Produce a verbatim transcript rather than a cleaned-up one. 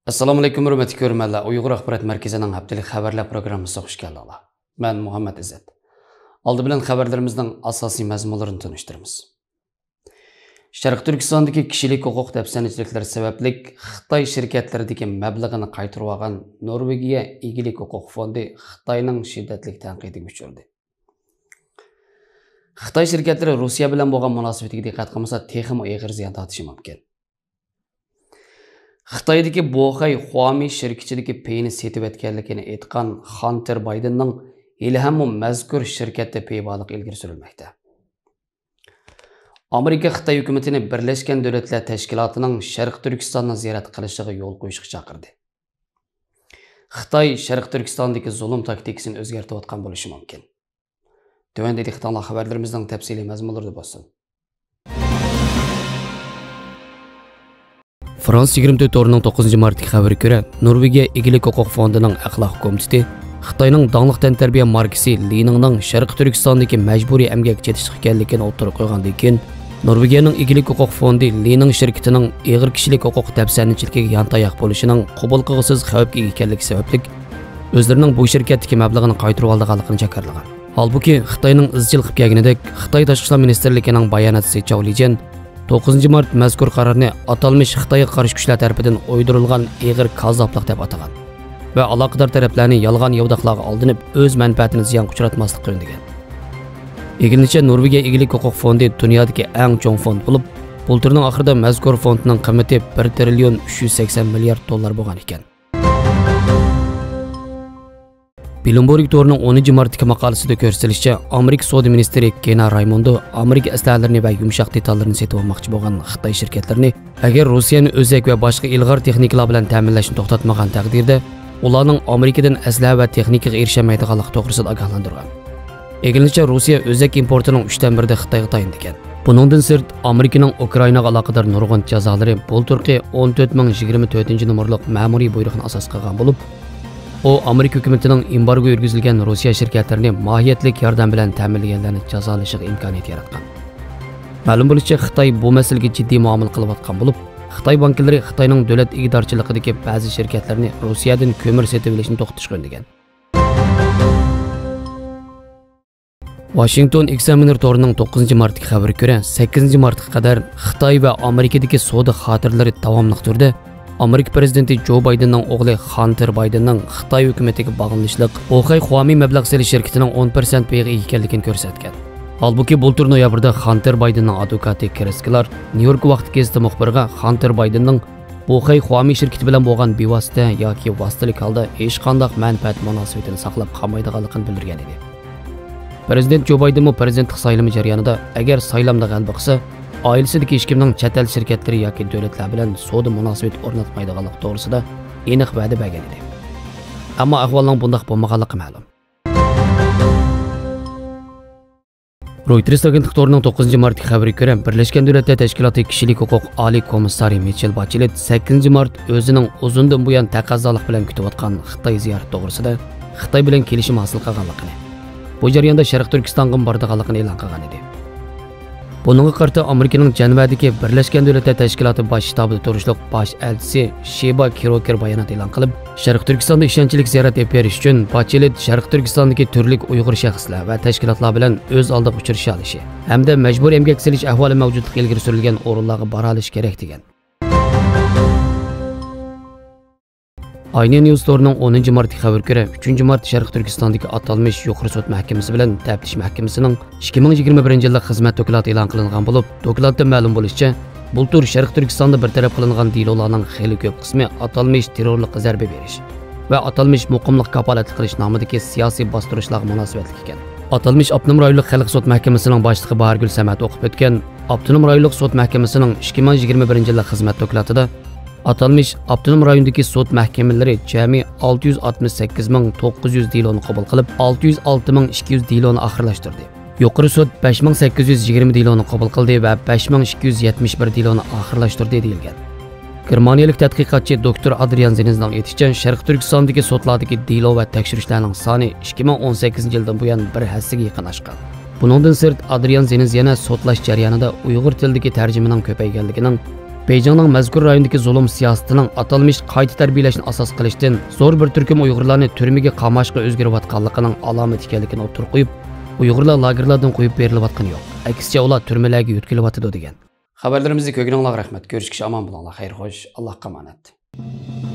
ئەسسالامۇئەلەيكۇم، ھۆرمەتلىك كۆرۈرمەنلەر. ئۇيغۇر ئاخبارات مەركىزىنىڭ ھەپتىلىك خەۋەرلەر پروگراممىسىغا خۇش كەلدىڭلار. مەن مۇھەممەد ئىززەت. ئالدى بىلەن خەۋەرلىرىمىزنىڭ ئاساسىي مەزمۇنلىرىنى تونۇشتۇرىمىز. شەرقىي تۈركىستاندىكى كىشىلىك ھوقۇق دەپسەندىچىلىكلىرى سەۋەبلىك خىتاي شىركەتلىرىدىكى مەبلىغىنى قايتۇرۇۋالغان نورۋېگىيە ئىگىلىك ھوقۇق فوندى خىتاينىڭ شىددەتلىك تەنقىدىگە ئۇچرىدى. خىتاي شىركەتلىرى روسىيە بىلەن بولغان مۇناسىۋىتىگە دىققەت قىلمىسا، تېخىمۇ ئېغىر زىيان تارتىشى مۇمكىن. خىتايدىكى بوخەي خۇامى شىركىتىدىكى پېيىنى سېتىۋەتكەنلىكىنى ئېيتقان خانتېر بايدېننىڭ ھېلىھەممۇ مەزكۇر شىركەتتە پېيى بارلىقى ئىلگىرى سۈرۈلمەكتە. ئامېرىكا خىتاي ھۆكۈمىتىنى بىرلەشكەن دۆلەتلەر تەشكىلاتىنىڭ شەرقىي تۈركىستاننى زىيارەت قىلىشىغا يول قويۇشقا چاقىردى. خىتاي شەرقىي تۈركىستاندىكى زۇلۇم تاكتىكىسىنى ئۆزگەرتىۋاتقان بولۇشى مۇمكىن. تۆۋەندىكى دىققىتىڭلار خەۋەرلىرىمىزنىڭ تەپسىلىي مەزمۇنلىرىدا بولسۇن. فرانس يىگىرمە تۆت تورىنىڭ توققۇزىنچى مارتتىكى خەۋىرىگە كۆرە، نورۋېگىيە ئىگىلىك ھوقۇق فوندىنىڭ ئەخلاق كومىتېتى خىتاينىڭ داڭلىق تەنتەربىيە ماركىسى لى نىڭنىڭ شەرقىي تۈركىستاندىكى مەجبۇرىي ئەمگەككە چېتىشلىق ئىكەنلىكىنى ئوتتۇرىغا قويغاندىن كېيىن، نورۋېگىيەنىڭ ئىگىلىك ھوقۇق فوندى لى نىڭ شىركىتىنىڭ ئېغىر كىشىلىك ھوقۇق دەپسەندىچىلىكىگە يانتاياق بولۇشىنىڭ قوبۇل قىلغۇسىز خەۋپكە ئىگە ئىكەنلىكى سەۋەبلىك، ئۆزلىرىنىڭ بۇ شىركەتتىكى مەبلىغىنى قايتۇرۇۋالىدىغانلىقىنى جاكارلىغان. ھالبۇكى، خىتاينىڭ ئىزچىل قىلىپ كەلگىنىدەك، خىتاي تاشقى ئىشلار مىنىستىرلىكىنىڭ باياناتچىسى چاۋ لىجيەن توققۇزىنچى مارت مەزكۇر قارارنى ئاتالمىش خىتايغا قارشى كۈچلەر تەرىپىدىن ئويدۇرۇلغان ئېغىر كاززاپلىق دەپ ئاتىغان ۋە ئالاقىدار تەرەپلەرنى يالغان ياۋىداقلارغا ئالدىنىپ، ئۆز مەنپەئەتىنى زىيانغا ئۇچراتماسلىققا ئۈندىگەن. ئىگىلىنىشىچە، نورۋېگىيە ئىگىلىك ھوقۇق فوندى دۇنيادىكى ئەڭ چوڭ فوند بولۇپ، بۇلتۇرنىڭ ئاخىرىدا مەزكۇر فوندنىڭ قىممىتى بىر تىرىليون ئۈچ يۈز سەكسەن مىليارد دوللار بولغان ئىكەن. بلومبېرگ تورىنىڭ ئونىنچى مارتتىكى ماقالىسىدە كۆرسىتىلىشىچە، ئامېرىكا سودا مىنىستىرى گېنا رايموندو ئامېرىكا ئەسلىھەلىرىنى ۋە يۇمشاق دېتاللىرىنى سېتىۋالماقچى بولغان خىتاي شىركەتلىرىنى ئەگەر روسىيەنى ئۆزەك ۋە باشقا ئىلغار تېخنىكىلار بىلەن تەمىنلەشنى توختاتمىغان تەقدىردە، ئۇلارنىڭ ئامېرىكىدىن ئەسلىھە ۋە تېخنىكىغا ئېرىشەلمەيدىغانلىقى توغرىسىدا ئاگاھلاندۇرغان. ئىگىلىنىشىچە، روسىيە ئۆزەك ئىمپورتىنىڭ ئۈچتىن بىرىدە خىتايغا تايىنىدىكەن. بۇنىڭدىن سىرت، ئامېرىكىنىڭ ئۇكرائىناغا ئالاقىدار نۇرغۇن جازالىرى بۇلتۇرقى ئون تۆت مىڭ يىگىرمە تۆتىنچى نومۇرلۇق مەمۇرىي بۇيرۇقنى ئاساس قىلغان بولۇپ، ئۇ ئامېرىكا ھۆكۈمىتىنىڭ ئېمبارگو يۈرگۈزۈلگەن روسىيە شىركەتلىرىنى ماھىيەتلىك ياردەم بىلەن تەمىنلىگەنلەرنى جازالىشىغا ئىمكانىيەت ياراتقان. مەلۇم بولۇشىچە، خىتاي بۇ مەسىلىگە جىددىي مۇئامىلە قىلىۋاتقان بولۇپ، خىتاي بانكىلىرى خىتاينىڭ دۆلەت ئىگىدارچىلىقىدىكى بەزى شىركەتلىرىنى روسىيەدىن كۆمۈر سېتىۋېلىشنى توختىتىشقا ئۈندىگەن. ۋاشىنگتون ئېكزامىنېر تورىنىڭ توققۇزىنچى مارتتىكى خەۋىرىگە كۆرە، سەككىزىنچى مارتقا قەدەر خىتاي ۋە ئامېرىكىدىكى سودا خاتىرىلىرى داۋاملىق تۈردە ئامېرىكا پىرېزىدېنتى جو بايدېننىڭ ئوغلى خانتېر بايدېننىڭ خىتاي ھۆكۈمىتىگە باغلىنىشلىق بوخەي خۇامى مەبلەغ سېلىش شىركىتىنىڭ ئون پىرسەنت پېيىغا ئىگە ئىكەنلىكىنى كۆرسەتكەن. ھالبۇكى، بۇلتۇر نويابىردا خانتېر بايدېننىڭ ئادۋوكاتى كرېس كلار نيۇ يورك ۋاقتى گېزىتى مۇخبىرىغا خانتېر بايدېننىڭ بوخەي خۇامى شىركىتى بىلەن بولغان بىۋاسىتە ياكى ۋاسىتىلىك ھالدا ھېچقانداق مەنپەئەت مۇناسىۋىتىنى ساقلاپ قالمايدىغانلىقىنى بىلدۈرگەن ئىدى. پىرېزىدېنت جو بايدېنمۇ پىرېزىدېنتلىق سايلىمى جەريانىدا ئەگەر سايلامدا غەلىبە قىلسا، ئائىلىسىدىكى ھېچكىمنىڭ چەت ئەل شىركەتلىرى ياكى دۆلەتلەر بىلەن سودا مۇناسىۋىتى ئورناتمايدىغانلىقى توغرىسىدا ئېنىق ۋەدە بەرگەن ئىدى. ئەمما ئەھۋالنىڭ بۇنداق بولمىغانلىقى مەلۇم. رويتېرس ئاگېنتلىق تورىنىڭ توققۇزىنچى مارتتىكى خەۋىرىگە كۆرە، بىرلەشكەن دۆلەتلەر تەشكىلاتى كىشىلىك ھوقۇق ئالىي كومىسسارى مىچېل باچېلېت سەككىزىنچى مارت ئۆزىنىڭ ئۇزۇندىن بۇيان تەقەززالىق بىلەن كۈتۈۋاتقان خىتاي زىيارىتى توغرىسىدا خىتاي بىلەن كېلىشىم ھاسىل قىلغانلىقىنى، بۇ جەرياندا شەرقىي تۈركىستانغىمۇ بارىدىغانلىقىنى ئېلان قىلغان ئىدى. بۇنىڭغا قارىتا ئامېرىكىنىڭ جەنۋەدىكى بىرلەشكەن دۆلەتلەر تەشكىلاتى باش شتابىدا تۇرۇشلۇق باش ئەلچىسى شېبا كروكېر بايانات ئېلان قىلىپ، شەرقىي تۈركىستاندا ئىشەنچلىك زىيارەت ئېلىپ بېرىش ئۈچۈن باچېلېت شەرقىي تۈركىستاندىكى تۈرلۈك ئۇيغۇر شەخسلەر ۋە تەشكىلاتلار بىلەن ئۆز ئالدىغا ئۇچرىشالىشى ھەمدە مەجبۇرىي ئەمگەك سېلىش ئەھۋالى مەۋجۇتلۇقى ئىلگىرى سۈرۈلگەن ئورۇنلارغا بارالىشى كېرەك، دېگەن. ئاينى نيۇز تورىنىڭ ئونىنچى مارتتىكى خەۋىرىگە كۆرە، ئۈچىنچى مارت شەرقىي تۈركىستاندىكى ئاتالمىش يۇقىرى سوت مەھكىمىسى بىلەن تەپتىش مەھكىمىسىنىڭ ئىككى مىڭ يىگىرمە بىرىنچى يىللىق خىزمەت دوكلاتى ئېلان قىلىنغان بولۇپ، دوكلاتتا مەلۇم بولۇشىچە، بۇلتۇر شەرقىي تۈركىستاندا بىر تەرەپ قىلىنغان دېلولارنىڭ خېلى كۆپ قىسمى ئاتالمىش تېررورلۇققا زەربە بېرىش ۋە ئاتالمىش مۇقىملىق كاپالەتلىك قىلىش نامىدىكى سىياسىي باستۇرۇشلارغا مۇناسىۋەتلىك ئىكەن. ئاتالمىش ئاپتونوم رايونلۇق خەلق سوت مەھكىمىسىنىڭ باشلىقى باھارگۈل سەمەت ئوقۇپ ئۆتكەن ئاپتونوم رايونلۇق سوت مەھكىمىسىنىڭ ئىككى مىڭ يىگىرمە بىرىنچى يىللىق خىزمەت دوكلاتىدا، ئاتالمىش ئاپتونوم رايوندىكى سوت مەھكىمىلىرى جەمئىي ئالتە يۈز ئاتمىش سەككىز مىڭ توققۇز يۈز دېلونى قوبۇل قىلىپ، ئالتە يۈز ئالتە مىڭ ئىككى يۈز دېلونى ئاخىرلاشتۇردى. يۇقىرى سوت بەش مىڭ سەككىز يۈز يىگىرمە دېلونى قوبۇل قىلدى ۋە بەش مىڭ ئىككى يۈز يەتمىش بىر دېلونى ئاخىرلاشتۇردى، دېيىلگەن. گېرمانىيەلىك تەتقىقاتچى دوكتور ئادرىيان زېنزنىڭ ئېيتىشىچە، شەرقىي تۈركىستاندىكى سوتلاردىكى دېلو ۋە تەكشۈرۈشلەرنىڭ سانى ئىككى مىڭ ئون سەككىزىنچى يىلدىن بۇيان بىر ھەسسىگە يېقىن ئاشقان. بۇنىڭدىن سىرت، ئادرىيان زېنز يەنە سوتلاش جەريانىدا ئۇيغۇر تىلىدىكى تەرجىمىنىڭ كۆپەيگەنلىكىنىڭ بېيجىڭنىڭ مەزكۇر رايوندىكى زۇلۇم سىياسىتىنىڭ ئاتالمىش قايتا تەربىيەلەشنى ئاساس قىلىشتىن زور بىر تۈركۈم ئۇيغۇرلارنى تۈرمىگە قاماشقا ئۆزگىرىۋاتقانلىقىنىڭ ئالامىتى ئىكەنلىكىنى ئوتتۇرىغا قويۇپ، ئۇيغۇرلار لاگېرلاردىن قويۇپ بېرىلىۋاتقىنى يوق، ئەكسىچە ئۇلار تۈرمىلەرگە يۆتكىلىۋاتىدۇ، دېگەن. خەۋەرلىرىمىزنى كۆرگىنىڭلارغا رەھمەت. كۆرۈشكىچە ئامان بولۇڭلار. خەير خوش. ئاللاھقا ئامانەت.